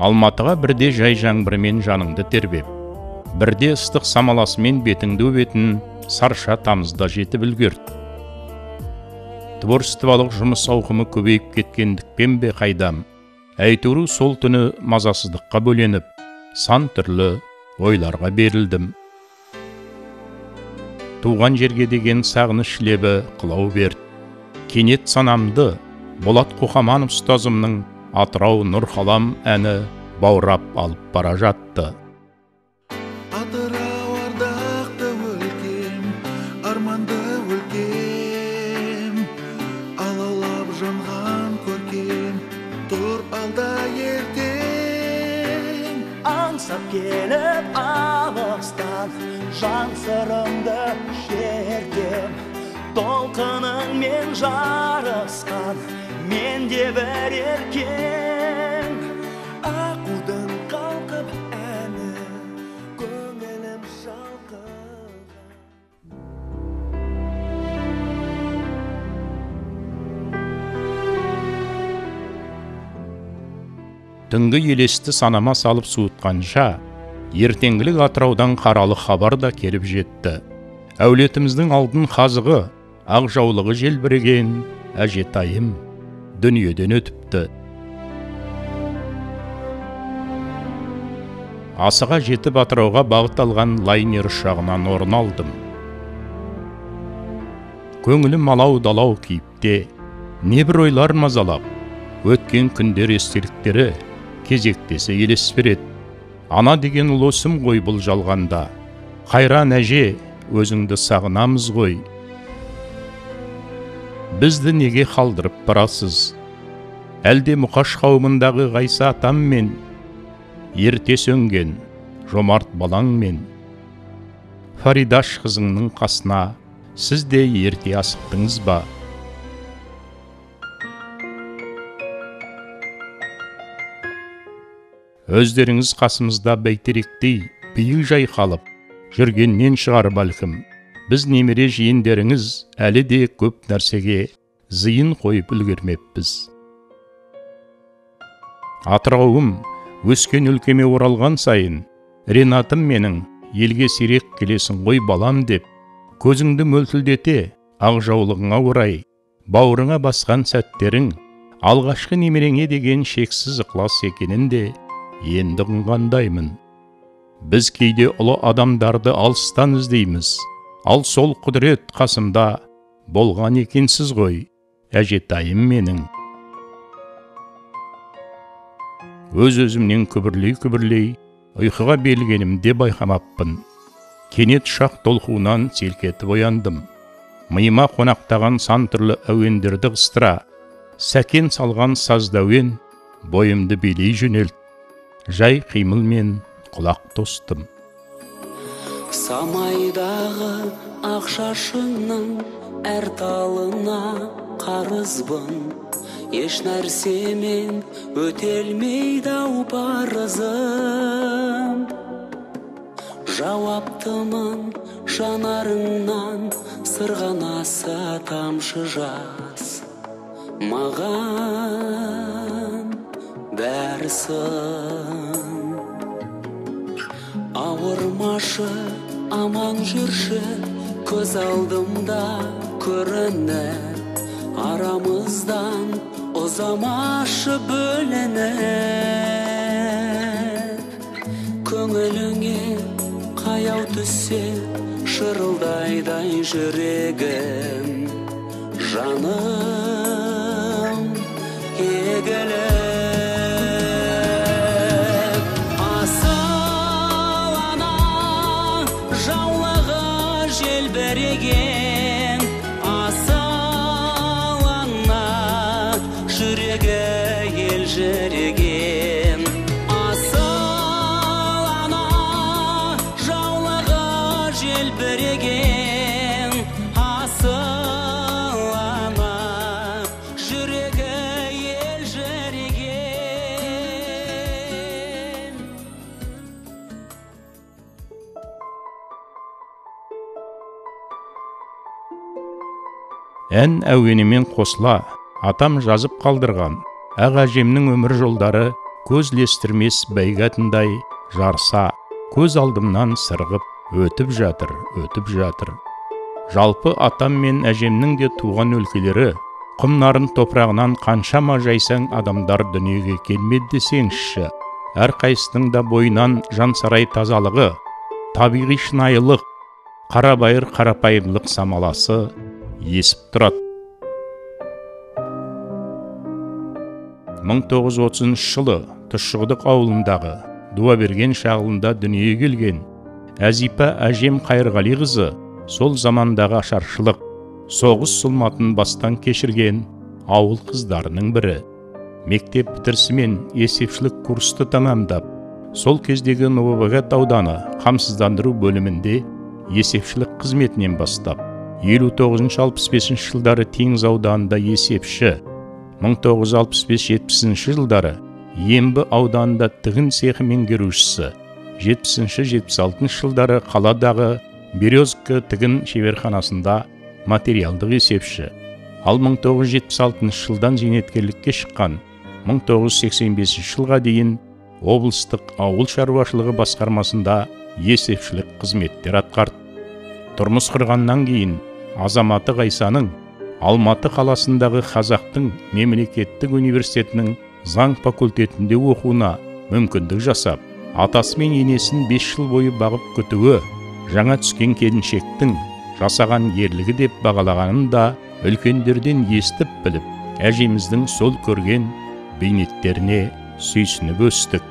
Алматыға бірде жай жаңбырмен жаныңды тербеп, бірде ыстық самаласымен бетіңді өбетін сарша тамызда жетіп үлгерді. Творчестволық жұмыс ауқымы көбейіп кеткендікпен бе қайдам, әйтеуір сол түні мазасыздыққа бөленіп, сан түрлі ойларға берілдім. Туған жерге деген сағыныш лебі қылау берді. Кенет санамды Болат Қоқаманов ұстазымның Атырау Нұрқалам әні баурап алып бара жатты. Атырау ардақты өлкем, арманды өлкем, алаулап жанған көркем, тұр алда ертең. Аңсап келіп алыстан, жан сырымды шертем, толқыныңмен жарысқан, мен де бір еркем. Аққудың қалқып әні, көңілім шалқыған. Түнгі елесті санама салып суытқанша, ертеңгілік Атыраудан қаралы хабар да келіп жетті. Әулетіміздің алтын қазығы, ақ жаулығы желбіреген әжетайым дүниеден өтіпті. Асыға жетіп Атырауға бағыт алған лайнер ұшағынан орын алдым. Көңілім алау-далау кейіпте, небір ойлар мазалап, өткен күндер естеліктері кезектесе елес береді. Ана деген ұлы өсім ғой бұл жалғанда. Қайран әже, өзіңді сағынамыз ғой. Бізді неге қалдырып барасыз? Әлде Мұқаш қауымындағы Ғайса атаммен, ерте сөнген жомарт балаңмен, Фаридаш қызыңның қасына сіз де ерте асықтыңыз ба? Өздеріңіз қасымызда бәйтеректей биік жайқалып жүргеннен шығар бәлкім. Біз немере жиендеріңіз әлі де көп нәрсеге зиын қойып үлгермеппіз. Атырауым, өскен өлкеме оралған сайын, Ренатым менің елге сирек келесің ғой балам деп, көзіңді мөлтілдете, ақ жаулығыңа орай, бауырыңа басқан сәттерің, алғашқы немереңе деген шексіз ықылас екенін де енді ұғынғандаймын. Біз кейде ұлы адамдарды алыстан іздейміз, ал сол құдірет қасымда болған екенсіз ғой, әжетайым менің. Өз-өзімнен күбірлей-күбірлей ұйқыға берілгенімде байқамаппын. Кенет ұшақ толқуынан селк етіп ояндым. Миыма қонақтаған сан түрлі әуендерді қыстыра, Сәкен салған сазды әуен бойымды билей жөнелт. Жай қимылмен құлақ тостым. Самайдағы ақ шашыңның әр талына қарызбын, еш нәрсемен өтелмейді ау парызым. Жауаптымын жанарыңнан сырғанаса тамшы жас, маған бәрі сын. Ауырмашы, аман жүрші, көз алдымда көрініп, арамыздан ұзамашы бөлініп. Көңіліңе қаяу түссе, шырылдайдай жүрегім, жаным егіліп. Асыл ана жаулығы желбіреген, асыл ана жүрегі елжіреген, асыл ана жаулығы желбіреген, асыл ана жүрегі елжіреген. Ән әуенімен қосыла атам жазып қалдырған ақ әжемнің өмір жолдары көз ілестірмес бәйге атындай жарыса көз алдымнан сырғып өтіп жатыр, өтіп жатыр. Жалпы атам мен әжемнің де туған өлкелері Құмнарын топырағынан қаншама жайсаң адамдар дүниеге келмеді десеңізші. Әрқайсысының да бойынан жансарай тазалығы, табиғи шынайылық, қарабайыр қарапайымдылық самаласы есіп тұрады. 1930 жылы Тұщықұдық ауылындағы Дуаберген шағылында дүниеге келген Әзипа әжем Қайырғалиқызы сол замандағы ашаршылық, соғыс сұлматын бастан кешірген ауыл қыздарының бірі. Мектеп бітірісімен есепшілік курсты тәмамдап, сол кездегі Новобогат ауданы қамсыздандыру бөлімінде есепшілік қызметінен бастап, 59-65 жылдары Теңіз ауданында есепші, 1965-70 жылдары Ембі ауданында тігін цехі меңгерушісі, 70-76 жылдары қаладағы Березка тігін шеберханасында материалдық есепші, ал 1976 жылдан зейнеткерлікке шыққан 1985 жылға дейін облыстық ауыл шаруашылығы басқармасында есепшілік қызметтер атқарды. Тұрмыс құрғаннан кейін азаматы Ғайсаның Алматы қаласындағы Қазақтың мемлекеттік университетінің заң факультетінде оқуына мүмкіндік жасап, атасы мен енесін 5 жыл бойы бағып күтуі жаңа түскен келіншектің жасаған ерлігі деп бағалағанын да үлкендерден естіп біліп, әжеміздің сол көрген бейнеттеріне сүйсініп өстік.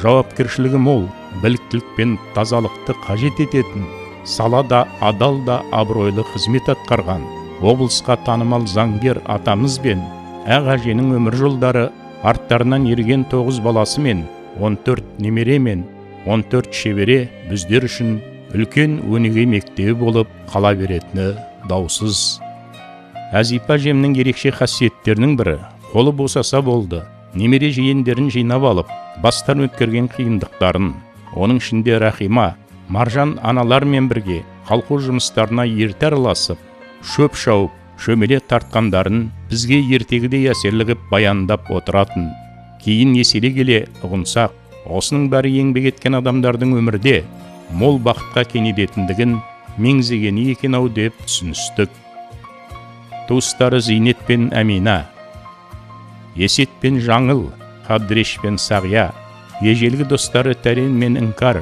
Жауапкершілігі мол, біліктілік пен тазалықты қажет ететін, салада адал да абыройлы қызмет атқарған, облысқа танымал заңгер атамыз бен ақ әженің өмір жолдары арттарынан ерген 9 баласы мен 14 немере мен 14 шебере біздер үшін үлкен өнеге мектебі болып қала беретіні даусыз. Әзипа әжемнің ерекше қасиеттерінің бірі, қолы босаса болды, немере жиендерін жинап алып, бастан өткерген қиындықтарын, оның ішінде Рахима, Маржан аналармен бірге колхоз жұмыстарына ерте араласып, шөп шауып, шөмеле тартқандарын бізге ертегідей әсерлі қып баяндап отыратын. Кейін еселе келе ұғынсақ, осының бәрі еңбек еткен адамдардың өмірде мол бақытқа кенелетіндігін меңзегені екен ау деп түсіністік. Туыстары Зейнет пен Әмина, Есет пен Жаңыл, Қабдіреш пен Сағия, ежелгі достары Тәрен мен Іңкар,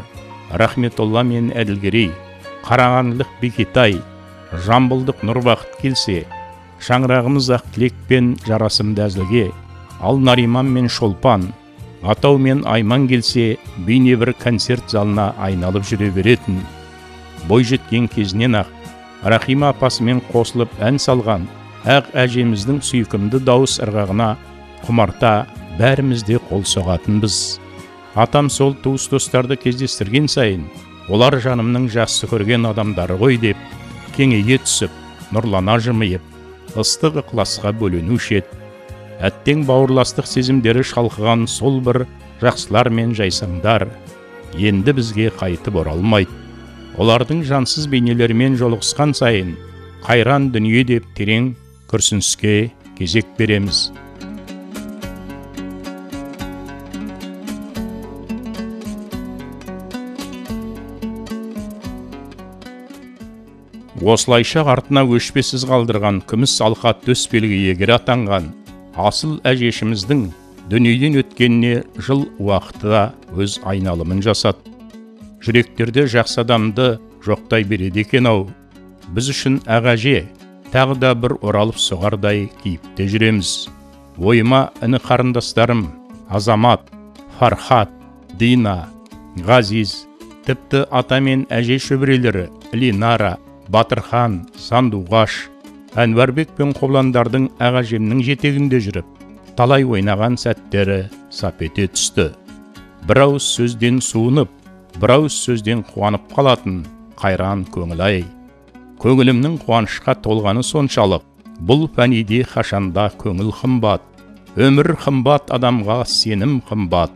Рахметолла мен Әділгерей, Қарағандылық Бекетай, Жамбылдық Нұрбақыт келсе, шаңырағымыз Ақтілек пен Жарасымды әзілге, ал Нариман мен Шолпан, Атау мен Айман келсе, бейне бір концерт залына айналып жүре беретін. Бой жеткен кезінен ақ, Рахима апасымен қосылып ән салған ақ әжеміздің сүйкімді дауыс ырғағына құмарта бәріміз де қол соғатынбыз. Атам сол туыс достарды кездестірген сайын, олар жанымның жақсы көрген адамдары ғой деп, кеңейе түсіп, нұрлана жымиып, ыстық ықыласқа бөленуші еді. Әттең бауырластық сезімдері шалқыған сол бір жақсылар мен жайсаңдар енді бізге қайтып оралмайды. Олардың жансыз бейнелерімен жолығысқан сайын қайран дүние деп терең күрсініске кезек береміз. Осылайша артына өшпесіз қалдырған күміс алқа төс белгі иегері атанған асыл әжешіміздің дүниеден өткеніне жыл уақыты да өз айналымын жасады. Жүректерде жақсы адамды жоқтай береді екен ау. Біз үшін ақ әже тағы да бір оралып соғардай кейіпте жүреміз. Ойыма іні қарындастарым Азамат, Фархат, Дина, Ғазиз, тіпті ата мен әже шөберелері Линара, Батырхан, Сандуғаш, Әнуарбек пен Қобландардың ақ әжемнің жетегінде жүріп, талай ойнаған сәттері сап ете түсті. Бір ауыз сөзден суынып, бір ауыз сөзден қуанып қалатын қайран көңіл-ай. Көңілімнің қуанышқа толғаны соншалық, бұл фәниде қашанда көңіл қымбат, өмір қымбат, адамға сенім қымбат,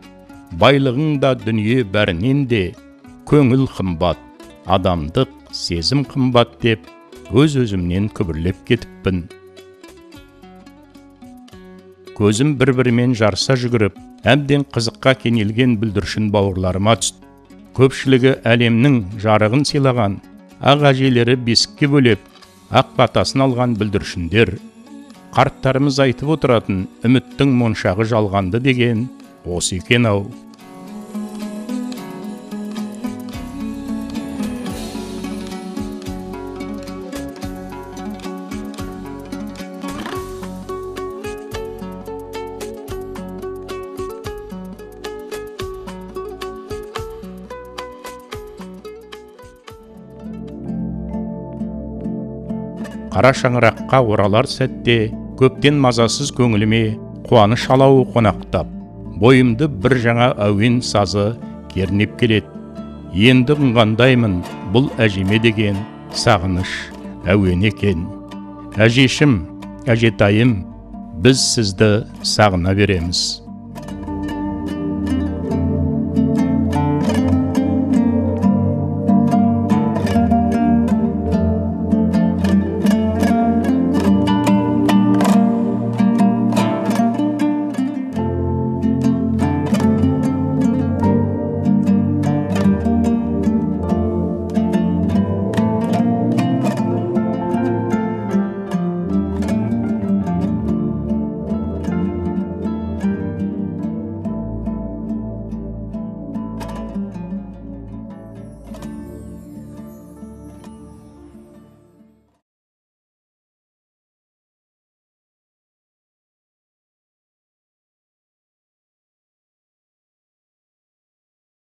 байлығың да дүние бәрінен де көңіл қымбат, адамдық сезім қымбат деп өз-өзімнен күбірлеп кетіппін. Көзім бір-бірімен жарыса жүгіріп, әбден қызыққа кенелген бүлдіршін бауырларыма түсті. Көпшілігі әлемнің жарығын сыйлаған, ақ әжелері бесікке бөлеп, ақ батасын алған бүлдіршіндер. Қарттарымыз айтып отыратын үміттің моншағы жалғанды деген осы екен ау. Қара шаңыраққа оралар сәтте көптен мазасыз көңіліме қуаныш алауы қонақтап, бойымды бір жаңа әуен сазы кернеп келеді. Енді ұғынғандаймын, бұл әжеме деген сағыныш әуен екен. Әжешім, әжетайым, біз сізді сағына береміз.